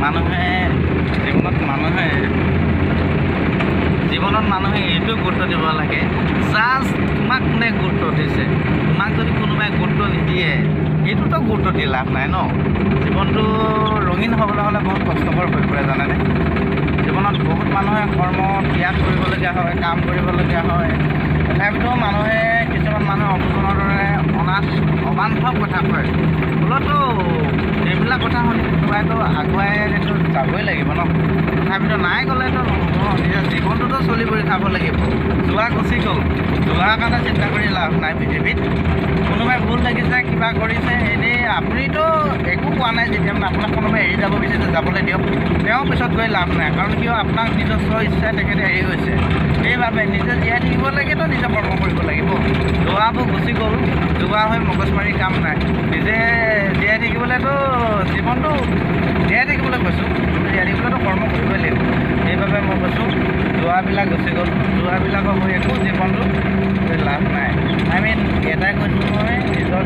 মানুহে জীৱনত মানুহে জীৱনত মানুহে এইটো গুৰুত্ব দিব লাগে, জাষ্ট তোমাক কোনে গুৰুত্ব দিছে। তোমাক যদি কোনোবাই গুৰুত্ব নিদিয়ে, সেইটোতো গুৰুত্ব দি লাভ নাই ন। জীৱনটো ৰঙীন হ'বলৈ হ'লে বহুত কষ্টকৰ হৈ পৰে, জানেনে? জীৱনত বহুত মানুহে কৰ্ম ত্যাগ কৰিবলগীয়া হয়, কাম কৰিবলগীয়া হয়। তথাপিতো মানুহে, কিছুমান মানুহে অবুজনৰ দৰে অনাথ অবান্ধৱ কথা কয়। ফলতো এইবিলাক কথা শুনি কোনোবাইতো আগুৱাই যাবই লাগিব ন। তথাপিতো নাই গ'লেতো নহ'ব ন, নিজৰ জীৱনটোতো চলি কৰি খাব লাগিব। যোৱা গুচি গ'ল, যোৱাৰ কাৰণে চিন্তা কৰি লাভ নাই। পৃথিৱীত কোনোবাই ভুল লাগিছে, কিবা কৰিছে, এনেই আপুনিতো একো কোৱা নাই যেতিয়া, মানে আপোনাক কোনোবাই এৰি যাব বিচাৰিছে, যাবলৈ দিয়ক। তেওঁ পিছত গৈ লাভ নাই, কাৰণ কিয়, আপোনাক নিজস্ব ইচ্ছাই তেখেতে এৰি গৈছে। সেইবাবে নিজে জীয়াই থাকিব লাগেতো নিজে কৰ্ম কৰিব লাগিব। যোৱাবোৰ গুচি গ'ল, যোৱা হৈ মগজ মাৰি কাম নাই। নিজে জীয়াই থাকিবলৈতো, জীৱনটো জীয়াই থাকিবলৈ কৈছোঁ, জীয়াই থাকিবলৈতো কৰ্ম কৰিবই লাগিব। সেইবাবে মই কৈছোঁ, যোৱাবিলাক গুচি গ'ল, যোৱাবিলাকৰ হৈ একো জীৱনটো লাভ নাই। I mean, এটাই কৈছোঁ মই, নিজৰ